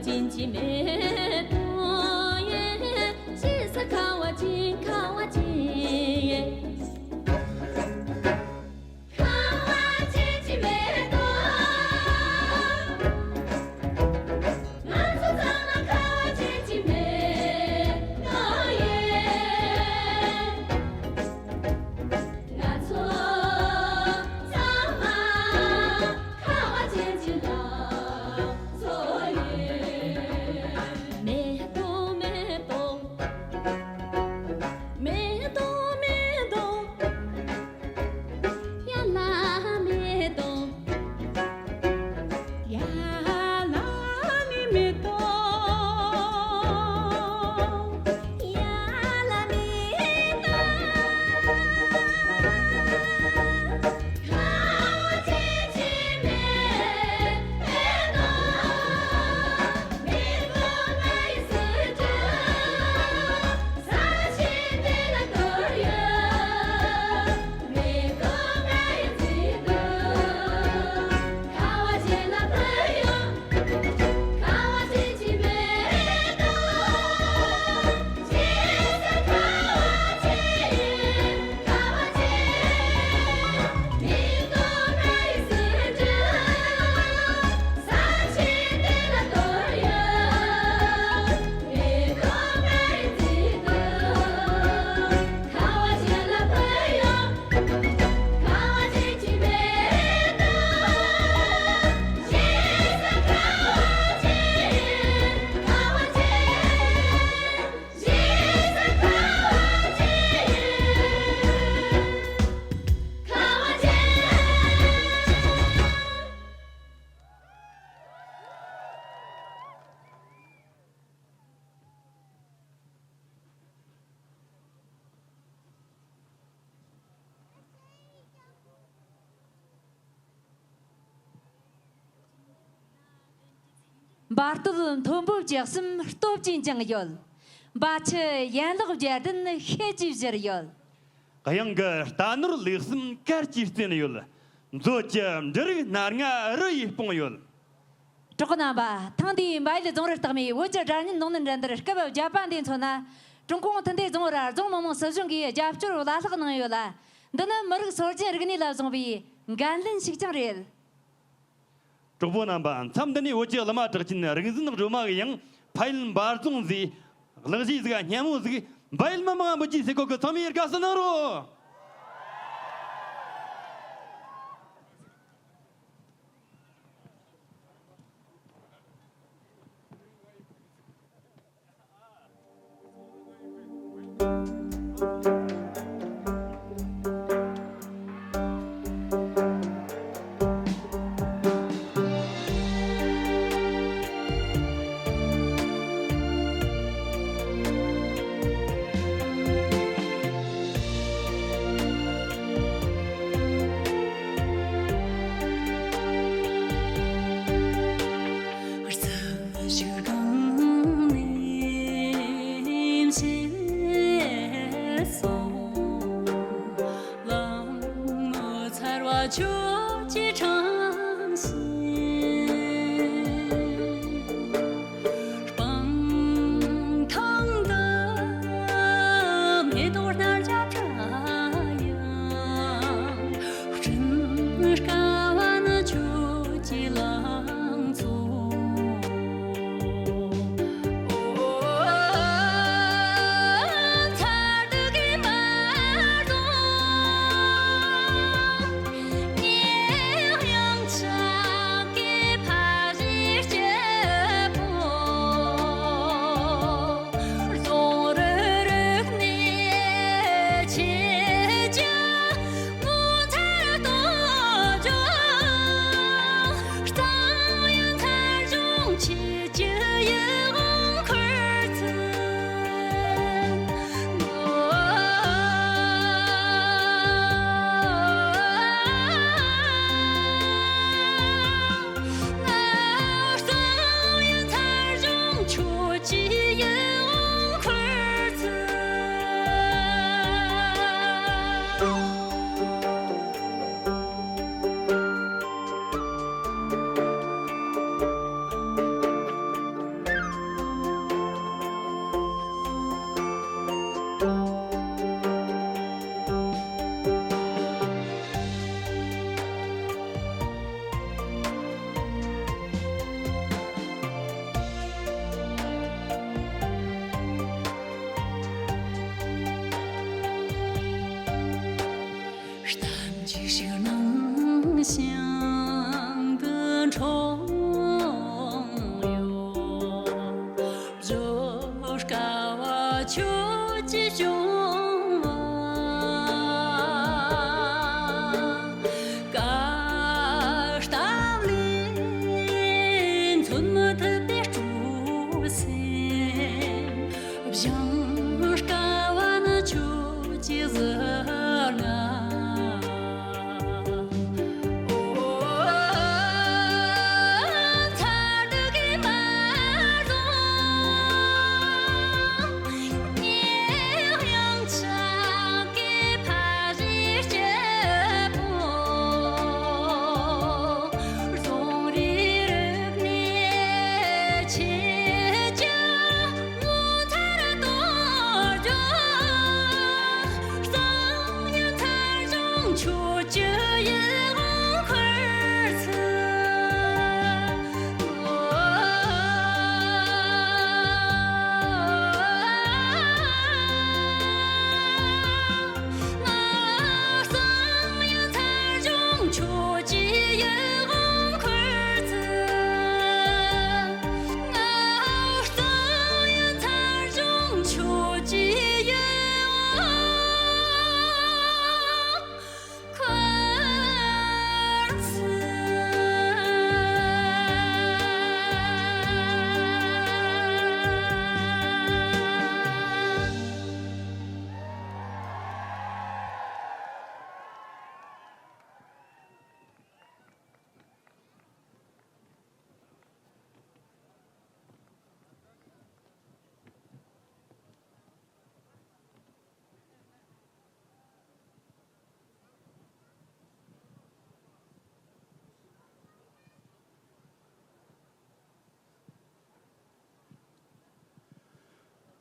ཅན་གྱི་མེ་ཏོག་ཡིན། ཞེས་སུ་ཁ་བ་ཅན། ཁ་བ་ཅན་ཡིན། ཁ་བ་ཅན་གྱི་མེ་ཏོག་ང་ཚོ་ཚང་མ་ཁ་བ་ཅན་གྱི་མེ་ཏོག་ཡིན། ང་ཚོ་ཚང་མ་ཁ་བ་ཅན་གྱི་ལང་ཚོ་ཡིན། མེ་ཏོག་མེ་ཏོག་མེ་ཏོག་མེ་ཏོག་ཡ་ལ་མེ་ཏོག་ཡ་ལ་ནི་མེ་ཏོག་ཡ་ལ་མེ་ཏོག་ཁ་བ་ཅན་གྱི་མེ་ཏོག་མེ་ཏོག་ང་ཡི་སེམས་ཀྱི་ས་ཆེན་དེ་ལ་གཏོར་ཡོད། མེ་ཏོག་ང་ཡི་མཛེས་སྡུག་ཁ་བ་ཅན་ལ་ཕུལ་ཡོད། ཁ་བ་ཅན་གྱི་མེ་ཏོག་ཁ་བ་ཅན། འབའ་སྟོད་མཐོན་པོ་བཅུ་གསུམ་སྟོབས་ཅན་ཅང་ཡོད། འབའ་ཆུ་ཡན་ལག་བརྒྱད་ལྡན་ཤེལ་གྱིས་བཞུར་ཡོད། གཡང་གི་རྟ་ནོར་ལུག་གསུམ་གར་གྱིས་བརྩེན་ཡོད། མཛོད་ཀྱི་འབྲུ་རིགས་སྣ་ལྔ་རི་ཡིས་སྤུངས་ཡོད། གྲོགས་རྣམ་པ། ཐེངས་འདིའི་འབའ་ཡུལ་རྫོང་རུ་རྟགས་མའི་བོད་ཀྱི་སྒྲ་སྙན་ནང་ནས་འགྲན་བསྡུར་སྐབས་བརྒྱད་པ་འདིའི་མཚོན་ན། ཀྲུང་གུང་མཐུན་སྡེ་རྫོང་ར་རྫོང་མི་དམངས་སྲིད་གཞུང་གིས་རྒྱབ་སྐྱོར་བར་ལྷག་གནང་ཡོད་ལ། འདི་ནི་མི་རིགས་སྲོལ་རྒྱུན་རིག་གནས་ལ་བཟུང་བའི་འགན་ལེན་ཞིག་ཀྱང་རེད། གྲོགས་པོ་རྣམ་པ། མཚམས་འདི་ནས་བོད་ཀྱི་གླུ་མ་གྲགས་ཅན་རིག་འཛིན་སྒྲོལ་མ་གིས་ཡང་ཕ་ཡུལ་འབའ་རྫོང་ཟིག་གླུ་གཞས་ཟིག་སྙན་མོ་ཟིག་འབའ་ཡུལ་མི་མང་འབུལ་རྒྱུ་ཟེར། ཁོ་གི་ཚང་མས་དགའ་བསུ་གནང་རོགས། ཁྱོད་ཀྱི་བྱུང་བ་བཀའ་གཏམ་ལས། མཚོན་མི་ཐུབ་པའི་སྤྲོ་སེམས། སྦྱང་དཀའ་བ་ནི་ཁྱོད་ཀྱི་གཟི་ལྔ།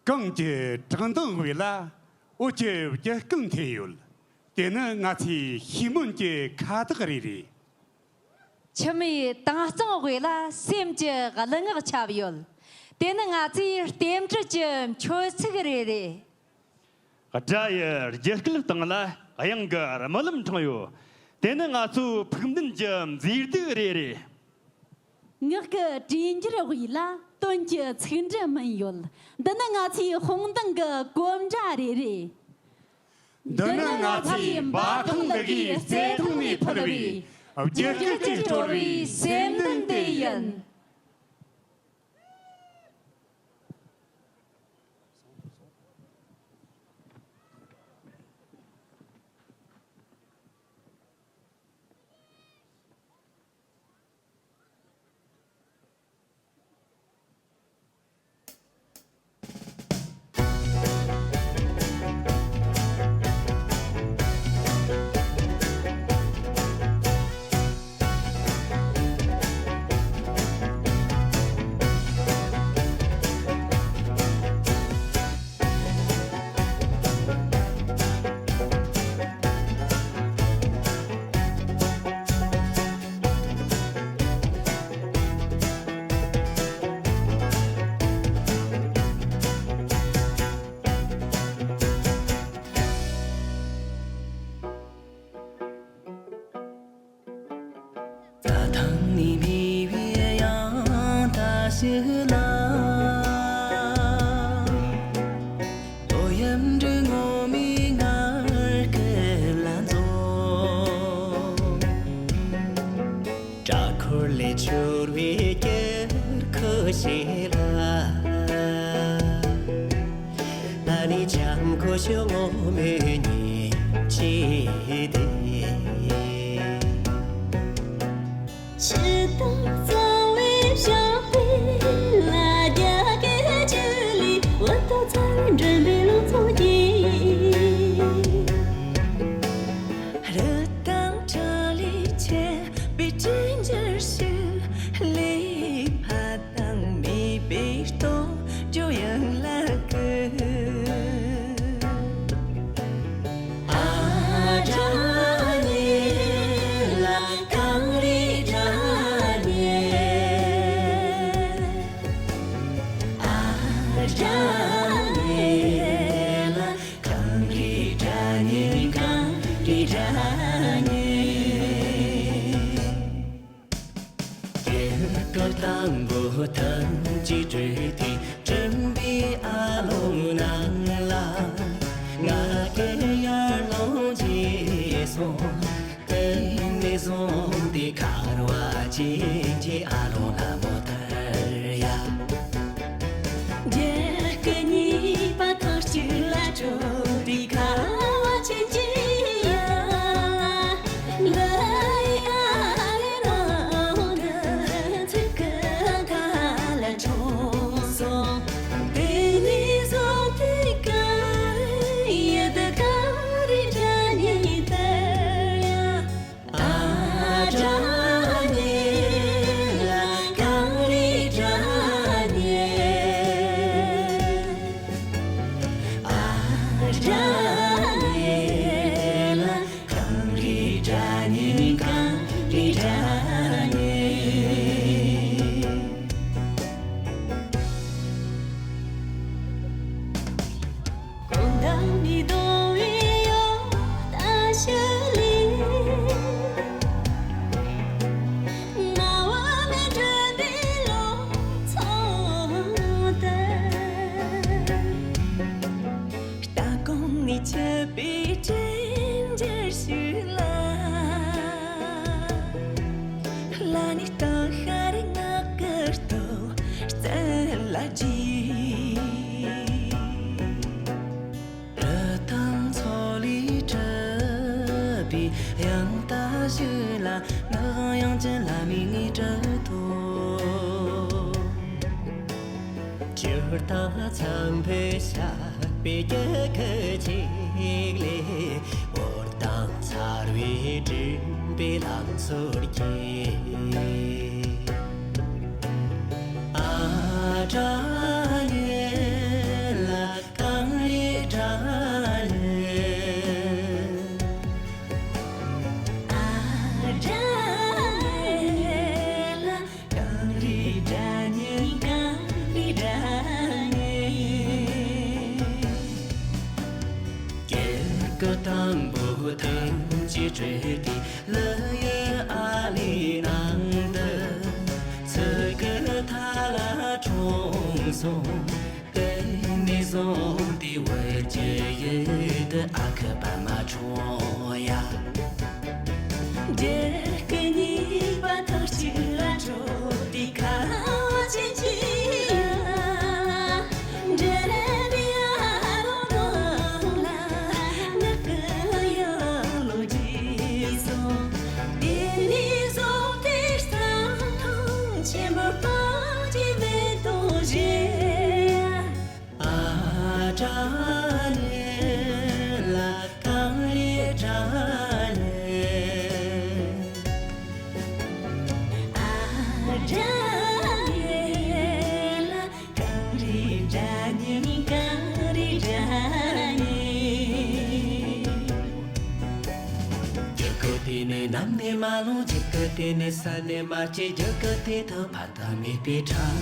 གངས་ཀྱི་བྲག་མདོག་དབུས་ལ་འོད་ཀྱི་བརྒྱུད་སྐུམ་འཐེན་ཡོད། དེ་ནི་ང་ཚོའི་ཤེས་སྨོན་གྱི་ཁ་བཏགས་རེ་རེད། ཆུ་མོའི་དྭངས་གཙང་དབུས་ལ་སེམས་ཀྱི་གླུ་ངག་ཁྱབ་ཡོད། དེ་ནི་ང་ཚོའི་རྟེན་འབྲེལ་གྱི་མཆོད་ཚིག་རེ་རེད། དགྲ་ཡི་རྒྱུད་སྐུད་སྟེང་ལ་གཡང་གི་རྨི་ལམ་འཁྲུངས་ཡོད། དེ་ནི་ང་ཚོའི་ཕུགས་འདུན་གྱི་མཛེས་སྡུག་རེ་རེད། ངག་གི་གྲོས་འགྱུར་དབུས་ལ་དོན་གྱི་ཚིག་འབྲུ་སྨིན་ཡོད། འདི་ནི་ང་ཚོའི་དཔུང་གདང་གི་གོམ་སྒྲ་རེ་རེད། འདི་ནི་ང་ཚོའི་འབའ་ཐང་ལི་གེའི་རྩེ་ཐང་ནས་ཕུལ་བའི་བརྒྱུད་སྐུད་ཀྱིས་དཀྲོལ་བའི་སེམས་འདུན་དེ་ཡིན། རྩྭ་ཐང་ནས་མེ་བའི་དབྱངས་ད་ཞིག་ལ། ལོ་ཡམ་འབྲུ་ངོ་མའི་ངར་སྐད་ལ་འཛོམས། སྦྲ་འཁོར་ལས་འཕྱུར་བའི་སྐྱེར་ཁུ་ཞིག་ལ། ཨ་ནི་ལྕམ་སྐུ་ཞབས་ངོ་མའི་ཉིན་བྱེད་དེ། ཕྱི་དང་གཙང་བའི་ཞགས་པའི་ལ་རྒྱ་སྐད་ཅིག་ལས་འོད་ཐོག་ཚར་འགྲིམ་པའི་ལུང་ཚོགས་ཀྱིས། རི་དྭགས་ཁྲ་ལི་ཆེ་བའི་གྲོང་ཁྱེར་ཞིག་ལས། ཕ་དང་མེས་པོའི་སྟོབས་འབྱོར་ཡང་ལ་བཀོད། ཨ་སྒྲ་སྙན་ལ་གངས་རིའི་སྒྲ་སྙན། ཨ་སྒྲ་སྙན་ལ་གངས་རིའི་སྒྲ་སྙན། གངས་རིའི་སྒྲ་སྙན། སྐྱེ་རྒ་དང་པོ་ཐམས་ཅད་བྲོས་ཏེ། སྲིན་པོའི་ཨ་ལོང་ནང་ ལྟ་གོང་ནས་ཆད་པའི་དྲིན་འཇལ་ཞུ་ལ། ལ་ནི་སྟོན་ཤར་ངག་གི་སྟོབས་བཙན་ལ་རྗེས། རི་དྭགས་མཚོ་ལས་གྲུབ་པའི་དབྱངས་རྟ་ཞུ་ལ། ངག་དབང་དབྱངས་ཅན་བླ་མའི་དངོས་གྲུབ་ཐོབ། ཇི་ལྟར་འཚམས་པའི་ཞབས་པད་རྒྱ་མཁའ་ཅིག་ལས། འོད་དང་འཚེར་བའི་སྤྲིན་པས་ལམ་སྲོལ་གྱིས། ཨ་དགྲ་ཉེ་ལ་གངས་རིའི་སྒྲ་ལེན། ཨ་དགྲ་ཉེ་ལ། གངས་རིའི་སྒྲ་སྙན། གངས་རིའི་སྒྲ་སྙན། གྱེར་སྐུ་དང་པོ་ཐམས་ཅད་སྤྲུལ་ཏེ་ལི་ཡི་ཨ་ལི་ནང་དུ། ཚུར་རྒོལ་ཐ་ལ་འཁྲུངས་སོང་། དེ་ནས་བཟུང་སྟེ་བོད་ཀྱི་ཡུལ་དུ་ཨ་ཁུ་པདྨ་འཁྲུངས་ཡ། འབྲུག་གི་གཉིས་པ་ཐང་གཅིག་ལ་འགྲོ་དུས་ཁ་བ་ཅན་གྱི་འབྲུག་རི་ཨ་རོ་ནང་ལ་ངག་གི་ཡང་ལོ་རྒྱས་སོང་། དེ་ནས་བཟུང་སྟེ་རྩྭ་ཐང་ཆེན་པོར་སྤོ་རྒྱུའི་མེ་ཏོག་བཞད། ཨ་དགྲ་ཉེ་ལ་གངས་རིའི་སྒྲ་ལེན། ཨ་དགྲ་ཉེ་ལ་གངས་རིའི་སྒྲ་སྙན། གངས་རིའི་སྒྲ་སྙན། རྒྱུད་སྐུད་དེ་ནི་གནམ་ནས་མ་ལྷུང་། རྒྱུད་སྐུད་དེ་ནི་ས་ནས་མ་སྐྱེས། རྒྱུད་སྐུད་དེ་དག་ཕ་མེད་པའི་ཁྲ་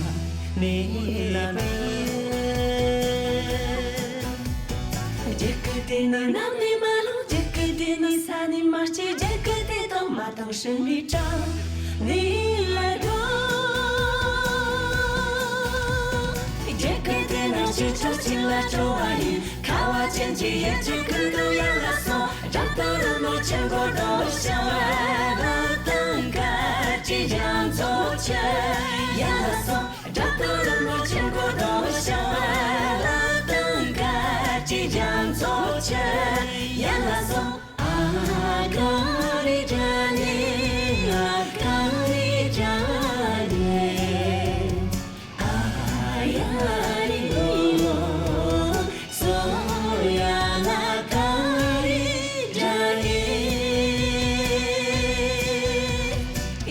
ནས་ལ་མེད། རྒྱུད་སྐུད་དེ་ནི་གནམ་ནས་མ་ལྷུང་། རྒྱུད་སྐུད་དེ་ནི་ས་ནས་མ་སྐྱེས། རྒྱུད་སྐུད་དེ་དག་མ་དང་སྲིན་མོའི་ཁྲ་ནས་ལ་འགྲོ། རྒྱུད་སྐུད་དེ་ནི་ཕྱི་ཕྱོགས་གཅིག་ལ་སྤྲོ་བ་ཡིན། ཁ་བ་ཅན་གྱི་ཡུལ་གྱི་ཁུལ་དུ་ཡར་ལ་སོང་། དགྲ་སྟོབས་རིན་པོ་ཆེ་མགོ་རྡོ་ཞིང་། ལ་དང་དཀར་གྱི་རྒྱ་མཚོ་ཆེ་ཡར་ལ་སོང་། དགྲ་སྟོབས་རིན་པོ་ཆེ་མགོ་རྡོ་ཞིང་། ལ་དང་དཀར་གྱི་རྒྱ་མཚོ་ཆེ་ཡར་ལ་སོང་། ཨ་གངས་རིའི་སྒྲ་སྙན། ཨ་གངས་རིའི་སྒྲ་སྙན། ཨ་ཡ་རི་ལོ། སོ་ཡ་ལ་གངས་རིའི་སྒྲ་སྙན།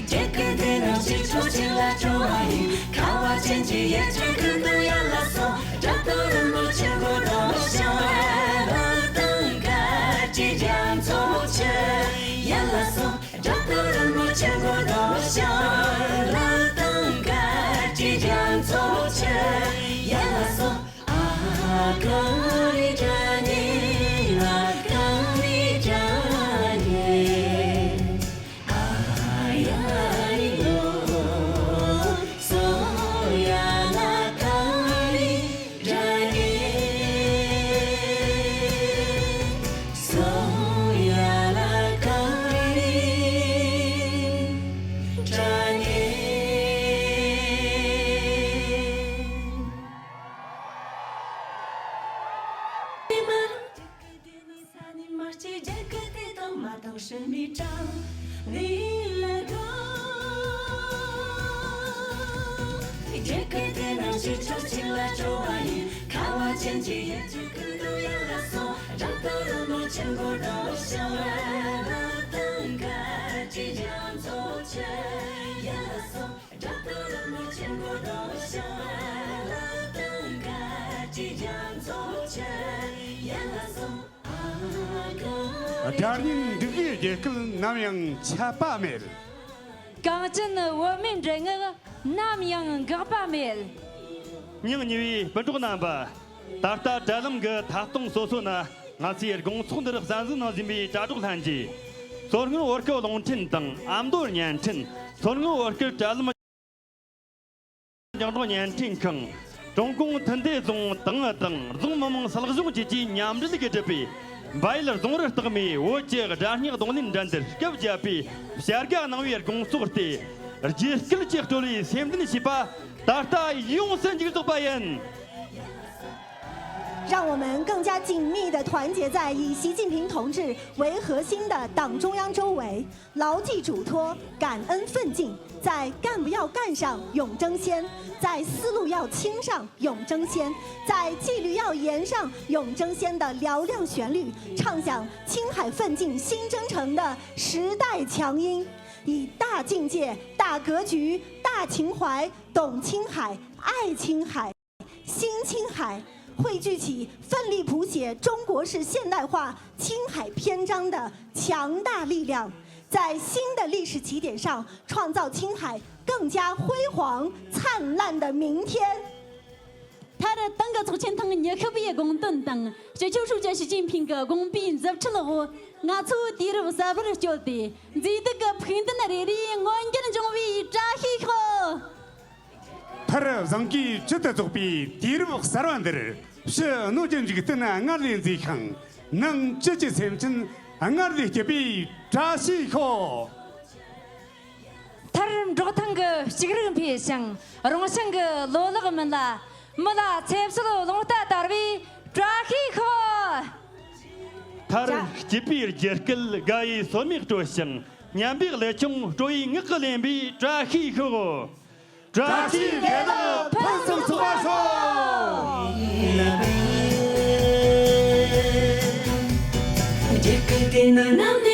རྒྱུད་སྐུད་དེ་ནི་ཕྱི་ཕྱོགས་གཅིག་ལ་སྤྲོ་བ་ཡིན། ཁ་བ་ཅན་གྱི་ཡུལ་གྱི་ཁུལ་དུ་ཡར་ལ་སོང་། དགྲ་སྟོབས་རིན་པོ་ཆེ་མགོ་རྡོ་ཞིང་། ལ་དང་དཀར་གྱི་རྒྱ་མཚོ་ཆེ་ཡར་ལ་སོང་། དགྲ་སྟོབས་རིན་པོ་ཆེ་མགོ་རྡོ་ཞིང་། ལ་དང་དཀར་གྱི་རྒྱ་མཚོ་ཆེ་ཡར་ལ་སོང་། ཨ་གངས་རིའི་སྒྲ་སྙན། ཨ་གངས་རིའི་སྒྲ་སྙན། ཨ་ཡ་རི་ལོ། སོ་ཡ་ལ་གངས་རིའི་སྒྲ་སྙན། སོ་ཡ་ལ་གངས་རིའི་སྒྲ་སྙན། རྒྱལ་ཁབ་དེ་དང་མ་དང་ཧྲི་མི་གྲངས་ལས་ལ་དགོས། རྒྱལ་ཁབ་དེ་ནང་ཕྱི་ཕྱོགས་གཅིག་ལ་སྤྲོ་བ་ཡིན། ཁ་བ་ཅན་གྱི་ཡུལ་གྱི་ཀུན་ཏུ་ཡར་ལ་སོང་། རབ་ཏུ་རོལ་མོ་ཆེན་པོ་དང་ཞིང་ལ་དང་ག་ཅི་ཡང་ཚོགས་ཆེ་ཡར་ལ་སོང་། རབ་ཏུ་རོལ་མོ་ཆེན་པོ་དང་ཞིང་ལ་དང་ག་ཅི་ཡང་ཚོགས་ཆེ་ཡར་ལ་སོང་། སྒྲ་སྙན་འབྲུག་གི་རྒྱལ་སྐད་ནམ་ཡང་ཆད་པ་མེད། གངས་ཅན་བོད་མིའི་འདྲེ་ངག་ནམ་ཡང་འགག་པ་མེད། སྙིང་ཉེ་བའི་སྤུན་གྲོགས་རྣམ་པ། ད་ལྟ་དྲ་ལམ་གྱི་མཐའ་སྟོང་སོ་སོ་ན་ང་ཚོའི་དགོང་ཚོགས་འདིར་གསན་གཟིགས་གནང་བཞིན་པའི་དྲ་གྲོགས་ལྷན་རྒྱས། མཚོ་སྔོན་བོད་སྐད་རླུང་འཕྲིན་དང་ཨ་མདོ་བརྙན་འཕྲིན། མཚོ་སྔོན་བོད་སྐད་དྲ་ལམ། རྒྱང་སྒྲོག་བརྙན་འཕྲིན་ཁང་། ཀྲུང་གུང་མཐུན་སྡེ་རྫོང་ཏང་ཨུ་དང་རྫོང་མི་དམངས་སྲིད་གཞུང་བཅས་ཀྱིས་མཉམ་འབྲེལ་གྱིས་བསྒྲུབས་པའི་བལ་ཡུལ་རྫོང་རི་རྟགས་མའི་བོད་ཀྱི་སྒྲ་སྙན་རྡུང་ལེན་འགྲན་བསྡུར་སྐབས་བརྒྱད་པའི་བྱ་དགའ་གནང་བའི་དགོང་ཚོགས་ཏེ། རྒྱུད་སྐུལ་གྱི་སྤྲོ་ལོས་སེམས་ལྡན་བྱས་པ་ད་ལྟ་ཡོངས་སུ་མཇུག་རྫོགས་པ་ཡིན། 让我们更加紧密地团结在以习近平同志为核心的党中央周围，牢记嘱托，感恩奋进，在干不要干上勇争先，在思路要清上勇争先，在纪律要严上勇争先的嘹亮旋律，唱响青海奋进新征程的时代强音，以大境界、大格局、大情怀，懂青海，爱青海。 新青海，汇聚起奋力谱写中国式现代化青海篇章的强大力量，在新的历史起点上创造青海更加辉煌灿烂的明天。 མཐར་ཏང་གི་ཚོགས་ཆེན་ཐེངས་ཉི་ཤུ་པའི་དགོངས་དོན་དང་སྤྱི་ཁྱབ་ཧྲུའུ་ཅི་ཞི་ཅིན་ཕིང་གི་དགོངས་པའི་མཛུབ་ཁྲིད་འོག་ང་ཚོ་དུས་རབས་གསར་པར་བསྐྱོད་དེ་མཛེས་སྡུག་གི་ཕུགས་འདུན་རེ་རེ་མངོན་འགྱུར་འབྱུང་བའི་བཀྲ་ཤིས་ཤོག། མཐར་བཟང་གིས་བཅུད་དུ་རྫོགས་པའི་དུས་རབས་གསར་བ་འདིར་ཕྱི་སྣོད་ཀྱི་འཇིག་རྟེན་སྔར་ལས་མཛེས་ཤིང་། ནང་བཅུད་ཀྱི་སེམས་ཅན་སྔར་ལས་སྐྱིད་པའི་བཀྲ་ཤིས་ཤོག། མཐར་འབྲོག་ཐང་གི་ཕྱུགས་རིགས་འཕེལ་ཞིང་རོང་ཞིང་གི་ལོ་ལེགས་སྨིན་ལ། མི་ལ་ཚེ་བསོད་རླུང་རྟ་དར་བའི་བཀྲ་ཤིས་ཤོག། མཐར་སྐྱིད་པའི་རྒྱུད་སྐུད་དགའ་བའི་སོར་མོས་དཀྲོལ་ཞིང་། སྙན་པའི་ཀླད་ཆུང་སྤྲོ་བའི་ངག་གིས་ལེན་པའི་བཀྲ་ཤིས་ཤོག། བཀྲ་ཤིས་བདེ་ལེགས་ཕུན་སུམ་ཚོགས་པར་ཤོག། རྒྱལ་ཁབ་དེ་ནི་ནམ་